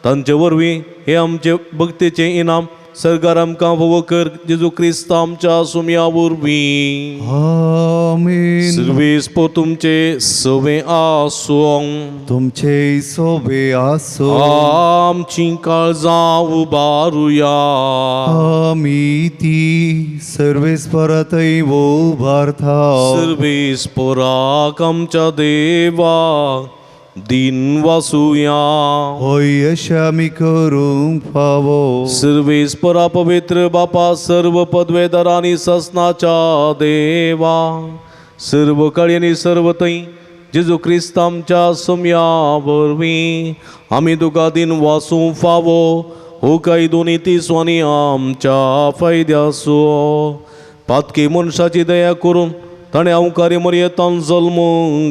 तांचे वरवीं हे आमचे भक्तीचें इनाम सरकार आमकां फावो कर. जेजू क्रिस्त आमच्या सुमया वरवीं. आमेन. सर्वेस्पर तुमचे सवे आसूं. तुमचे सोबे आसो. आमची काळजां उबारुया. आमी ती सर्वेस्परातय उबारता. सर्वेस्पराक आमच्या देवा दिन वासुया. होय अशें आमी करूंक फावो. सर्वेस्परा पवित्र बापा सर्व पदवेदारांनी ससनाच्या देवा सर्व कळयांनी सर्व थंय जेजू क्रिस्त आमच्या सुमया वरवीं आमी तुका दिन वासूंक फावो. हो कायदो नीती स्वानी आमच्या फायद्याचो. पातकी मनशाची दया करून ताणें अवकार्य मरयेतान जल्म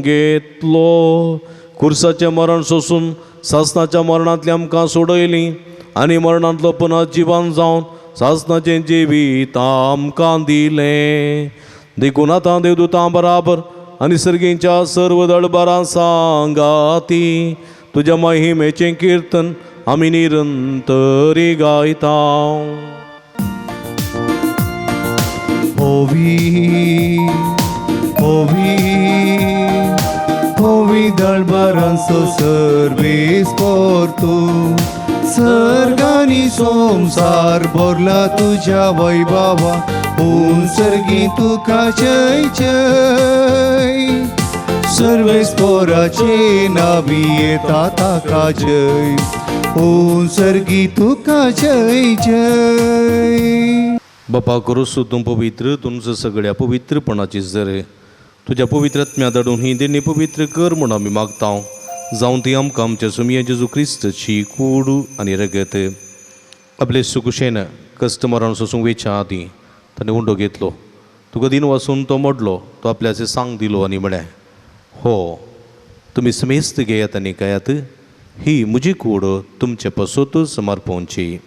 घेतलो खुर्साचें मरण सोसून सासणाच्या मरणांतली आमकां सोडयली आनी मरणांतलो पुनः जिवन जावन सासणाचें जिवीत आमकां दिलें. देखून आतां देवदूतां बराबर आनी सर्गींच्या सर्व दळबारां सांगाती तुज्या महिमेचें किर्तन आमी निरंतरी गायता. होवी होवी होवी दळबारांचो सर्वेस पोरतू सर्गानी संवसार भरला तुज्या वैभवा पूण सर्गी तुका जय जय सर्वेस पोराचे नावी येता ताका जय पूण सर्गी तुका जय जय. बापा करूस तूं पवित्र तुमचं सगळ्या पवित्रपणाची जरे तुज्या पवित्र आत्म्या धाडून ही देणी पवित्र कर म्हूण आमी मागता जावन ती आमकां आमच्या सुमया जेजू क्रिस्तची कूड आनी रगत. आपले सुकुशेन कस्टमरान सोसूंक वेच्या आदीं ताणें उंडो घेतलो तुका दिन वासून तो मोडलो तो आपल्याचे सांग दिलो आनी म्हळें हो तुमी समेस्त घेयात आनी खायात ही म्हजी कूड तुमचे पसोत समर्पोवची.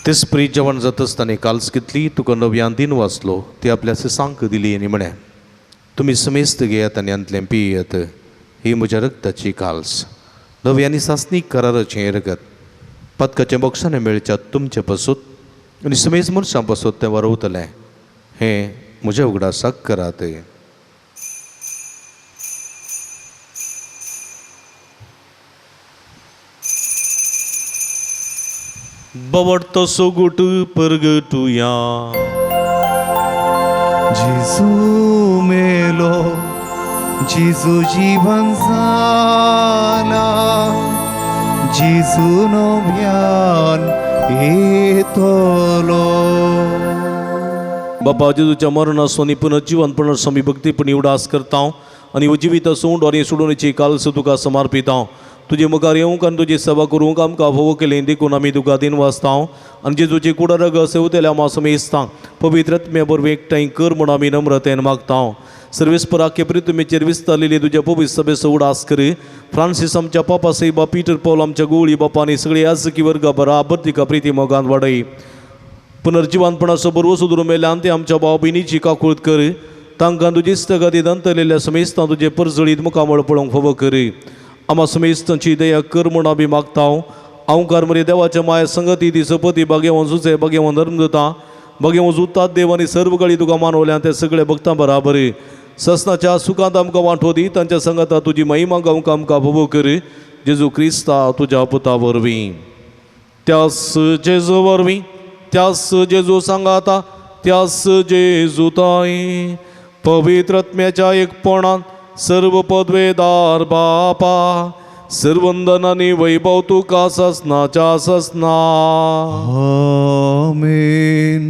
तेच प्री जेवण जातच ताणें काल्स घेतली तुका नव्यान दिन वाचलो ती आपल्याचे सांक दिली आनी म्हळें तुमी समेस्त घेयात आनी हांतलें पियेत ही म्हज्या रक्ताची काल्स नवी आनी सासणीक कराराचें हें रगत पातकाचें बक्षाणें मेळच्या तुमचे पसूत आनी समेज मनशां पसूत तें वरवतलें हें म्हज्या उगडासाक करात. बवडतो सोगूट परगटुया. जेजू मेलो जेजू जीवन जाला जेजू नव्यान येतलो. बापा जेजूच्या मरणाचो आनी पुनर्जिवनपणाचो आमी भक्तीपणी उडास करता आनी जिवीत सोंड आनी सोडोवणेची काल्स तुका समर्पिता. तुजे मुखार येवंक आनी तुजी सेवा करूंक आमकां फावो केलें देखून आमी तुका दिन वाचता आनी जेजूची कुडरग सेवतेल्या मासमेस्ता पवित्र आत्म्या वरवीं एकठांय कर म्हूण आमी नम्रतेन मागता. सर्वेस्पराके प्रितुमेचेर विस्तारलेली तुज्या पवित्र सभेचो उडास कर. फ्रांसीस आमच्या पापा साहेबा पीटर पॉल आमच्या गोळी बापा आनी सगळे याजकी वर्गा बराबर तिका प्रिती मोगान वाडय. पुनर्जिवानपणाचो बरवो सुदरून मेल्यान ते आमच्या भाव भयणीची काकूळत कर. तांकां तुजी इश्टागतींत अंतरलेल्या समेस्तां तुजें परजळीत मुखामळ पळोवंक फावो कर. आमा समेस्तांची दया कर म्हूण आमी मागता. अवकार मरे देवाच्या माया संगती ती सपती बागेवन सुचे बागेवन धर्म दिता बागेवन जुतात देव आनी सर्व गळी तुका मानवल्या ते सगळे भक्तां बराबर ससनाच्या सुखांत आमकां वांटो दी. तांच्या संगता तुजी महिमा गावंक आमकां फावो कर. जेजू क्रिस्ता तुज्या पुता वरवीं त्यास जेजू वरवीं त्यास जेजू सांगाता त्यास जेजू ताई पवित्र आत्म्याच्या एकपणान सर्व पदवेदार बापा सर्वंदन आनी वैभव तुका ससनाच्या ससना. आमेन.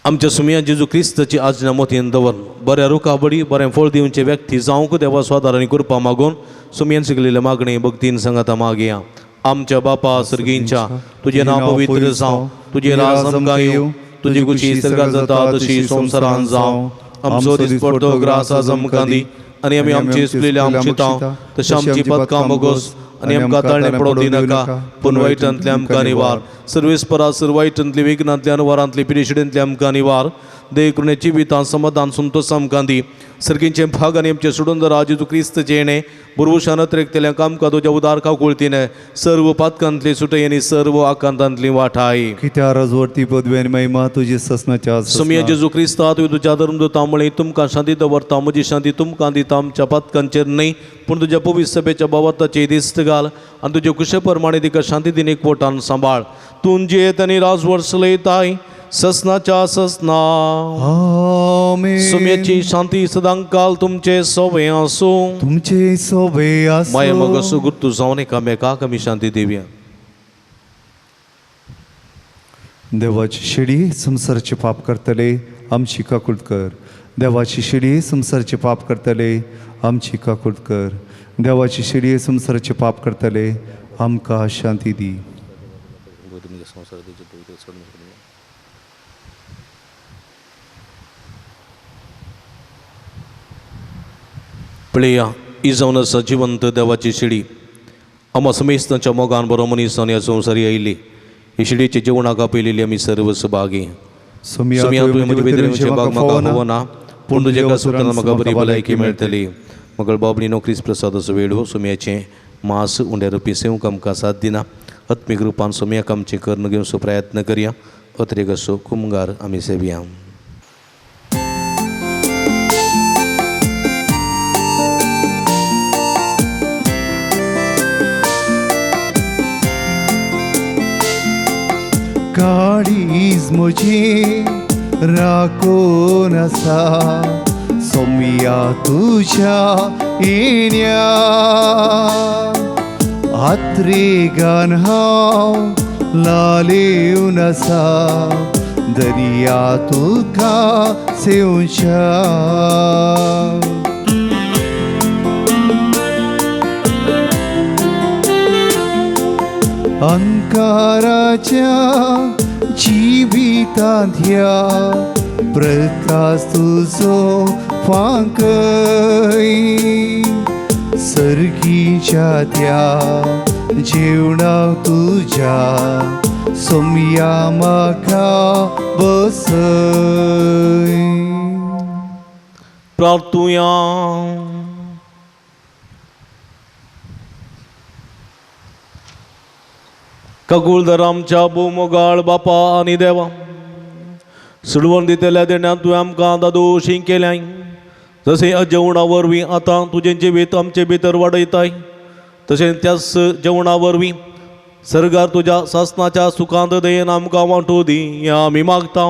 आमच्या सुमया जेजू क्रिस्ताची आज्ञा मोतयेन दवर बऱ्या रुखाबडी बरें फळ दिवचे व्यक्ती जावंक देवा स्वादार आनी कृपा मागून सुमयान शिकलेले मागणी भक्तीन सांगाता मागया. आमच्या बापा सर्गींच्या तुजें नांव पवित्र जावं तुजें राज आमकां येवं तुजी खुशी सर्गात जाता तशी संवसारान जावं. आमचो दिसपडतो ग्रास आज आमकां दी आनी आमी आमची चुकलेल्या आमची तांव तशें आमची पदकां मोगोस आनी आमकां ताळणें पडोवंक दिनाका पूण वायटांतलें आमकां निवार. सर्वेस्परा सर वायटांतली विघ्नांतली अनवारांतली पिडेशिडेंतली आमकां निवार. देव जिवितां समाधान संतोष आमकां दी. सर्गींचे भाग आनी आमचे सोडून जेजू क्रिस्त जेणे बुरवशान अत्रेकतल्या कामकां तुज्या उदार काकुळतीने सर्व पातकांतली सुटय आनी सर्व आकांतांतली वाठाय. कित्या रजवरती पदवी आनी महिमा तुजी ससनाच्या समिया जेजू क्रिस्ता तुवें तुज्या धर्म दिता म्हळें तुमकां शांती दवरता म्हजी शांती तुमकां दिता आमच्या पातकांचेर न्हय पूण तुज्या पवित्र सभेच्या बाबताची दिस्त घाल आनी तुजे कुशे प्रमाणे तिका शांती दिन एकवटान सांबाळ. तूं जियेत आनी राजवर्स चलयताय ससनाच्या ससना. आमेन. सुम्याची शांती सदांकाल तुमचे सोवे आसूं. तुमचे सोवे आसूं. माया मग सुगुर्तू जावन एकामेकाक आमी शांती दिवया. देवाची शेडी संवसाराचे पाप करतले आमची काकूळत कर. देवाची शिडी संवसाराचे पाप करतले आमची काकूट कर. देवाची शिडी संवसाराचे पाप करतले आमकां शांती दी. पळया ही जावन आसा जिवंत देवाची शिडी. आमा समेस्तांच्या मोगान बरो मनीस ह्या संवसारी आयिल्ली. ही शिडीचे जेवणाक आपयलेली आमी सर्व सभागी. सोमिया सोमिया तुवें तुवें म्हजे म्हजे भितर भितर येवचें म्हाका म्हाका फावना, फावना, पूण पूण तुज्या तुज्या सुतान उतरान म्हाका बरी म्हाका भलायकी भलायकी मेळटली. मगळ बाबणी नोकरीस प्रसादाचो वेळ सोम्याचें मास उंड्या रुपी सेवंक आमकां साथ दिना. आत्मीक रुपान सोम्याक आमचें करून घेवचो प्रयत्न करया. अत्रेक असो कुमगार आमी सेवया. काळीज म्हजी राखून आसा सोमिया तुज्या येण्या. आत्रेगान हांव लालेवन आसा दर्या तुका सेवच्या. अंकाराच्या जिवितांत ह्या प्रकाश तुजो फांकय. सर्गीच्या त्या जेवणाक तुज्या सोमया म्हाका बसय. प्रार्थुया. कगुळदर आमच्या भोवमोगाळ बापा आनी देवा, सुडवण दितल्या देण्यात तुवें आमकां दादोशी केल्याय. जशें जेवणा वरवीं आतां तुजें जिवीत आमचे भितर वाडयताय, तशें त्याच जेवणा वरवीं सर्गार तुज्या सासनाच्या सुखांत दयेन आमकां वांटू दी हें आमी मागता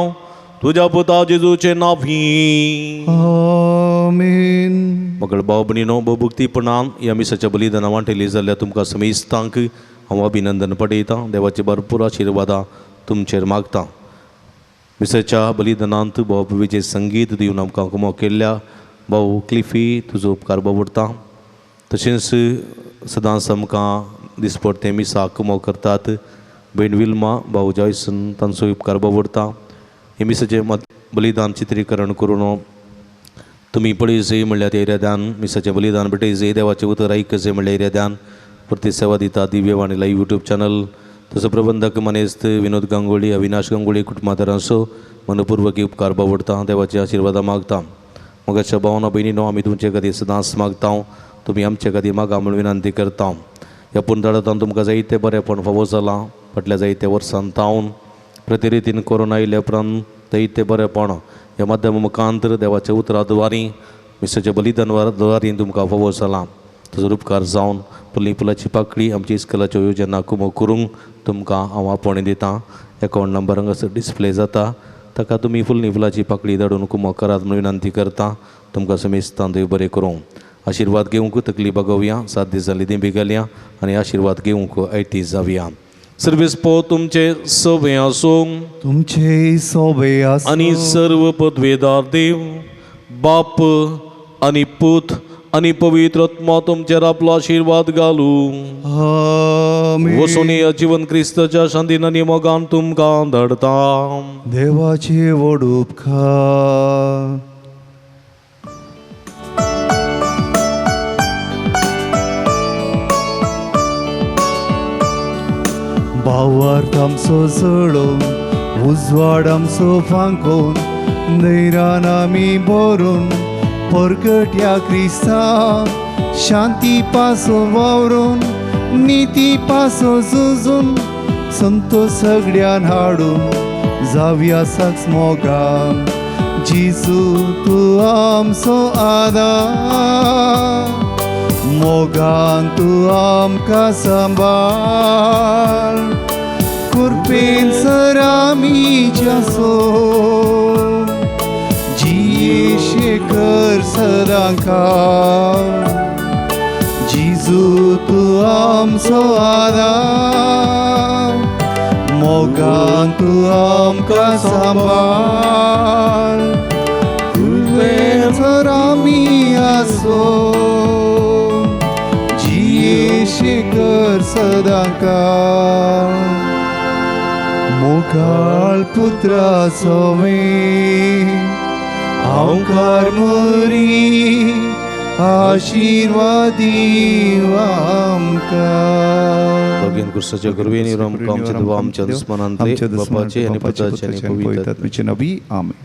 तुज्या पुता जेजूचें नांवी. आमेन. मगळ भाव भयणीनो, भोवभक्तीपणान ह्या मिसाच्या बलिदाना वांटेली जाल्यार तुमकां समेस्तांक हांव अभिनंदन पडयतां. देवाचे भरपूर आशिर्वादां तुमचेर मागतां. मिसाच्या बलिदानांत भाव विजय संगीत दिवन आमकां कुमो केल्ल्या भाव क्लिफी तुजो उपकार बाबुडटा. तशेंच सदांच आमकां दिसपडटे मिसाक कुमो करतात भयण विल्मा भाव जॉयसन तांचो उपकार बाबुडटा. हे मिसाचें बलिदान चित्रीकरण करून तुमी पळयजय म्हणल्यार त्या इराद्यान मिसाचें बलिदान भेटयजय, देवाचें उतर आयकजय म्हणल्यार इराद्यान परती सेवा दिता दिव्यवाणी लायव्ह यूट्यूब चॅनल. तसो प्रबंधक मानेस्त विनोद गांगोळी, अविनाश गांगोळी कुटुंबादारांचो मनपूर्वक उपकार बावडटा. देवाचे आशिर्वादां मागता. मगाच्या भावना भयणीनो, आमी तुमचे खातीर सदांच मागता, तुमी आमचे खातीर मागा म्हूण विनंती करता. ह्या पुनरावृत्तान तुमकां जायते बरेंपण फावो जालां. फाटल्या जायत्या वर्सान तावन प्रतिरितीन कोरोना आयल्या उपरांत जायते बरेंपण ह्या माध्यमा मुखांतर देवाच्या उतरा द्वारी मिसाच्या बलिदान द्वारी तुमकां फावो जालां. ताजो उपकार जावन पुली पुलाची पाकळी आमची इस्कलाच्यो योजना कुमो करूंक तुमकां हांव आपोवणें दितां. एकावंट नंबर हांगासर डिस्प्ले जाता, ताका तुमी फुलनी फुलाची पाकळी धाडून कुमो करात म्हूण विनंती करता. तुमकां समेस्तान देव बरें करूं. आशिर्वाद घेवंक तकली बागोवया. 7 दीस जाली दिंबी घालया आनी आशिर्वाद घेवंक आयती जावया. सर्वेस पो तुमचे सवे आसूं, तुमचे सोबे आसूं आनी सर्व पदवेदार देव बाप आनी पूत आनी पवित्र आत्मा तुमचेर आपलो आशिर्वाद घालूं. आमेन. वचून जिवन क्रिस्ताच्या शांतीन आनी मोगान तुमकां धाडता. देवाचे व्हड उपकार. भावार्थ आमचो चडोवन उजवाड आमचो फांकोवन दैरान आमी भरून परगट्या क्रिस्ता शांती पासो वावरून निती पासो झुजून संतोष सगळ्यान हाडून जावया साक्ष मोगान. जेजू तूं आमचो आदार, मोगान तूं आमकां सांबाळ. कृपेन सर आमी जासो जियेशे कर सदांकाळ. जेजू तूं आमचो आदार, मोगान तूं आमकां सांबाळ. कृपेन जर आमी आसो जियेशे कर सदांकाळ मोगाळ पुत्रा सवे हांवकार मोरी आशिर्वादी आमकां. भगीन कुर्साच्या गुरवेनी आमकां आमच्या देवा आमच्या दुस्मनांतले बापाचे आनी पुताचे आनी पवित्र आत्म्याचे नवी. आमेन.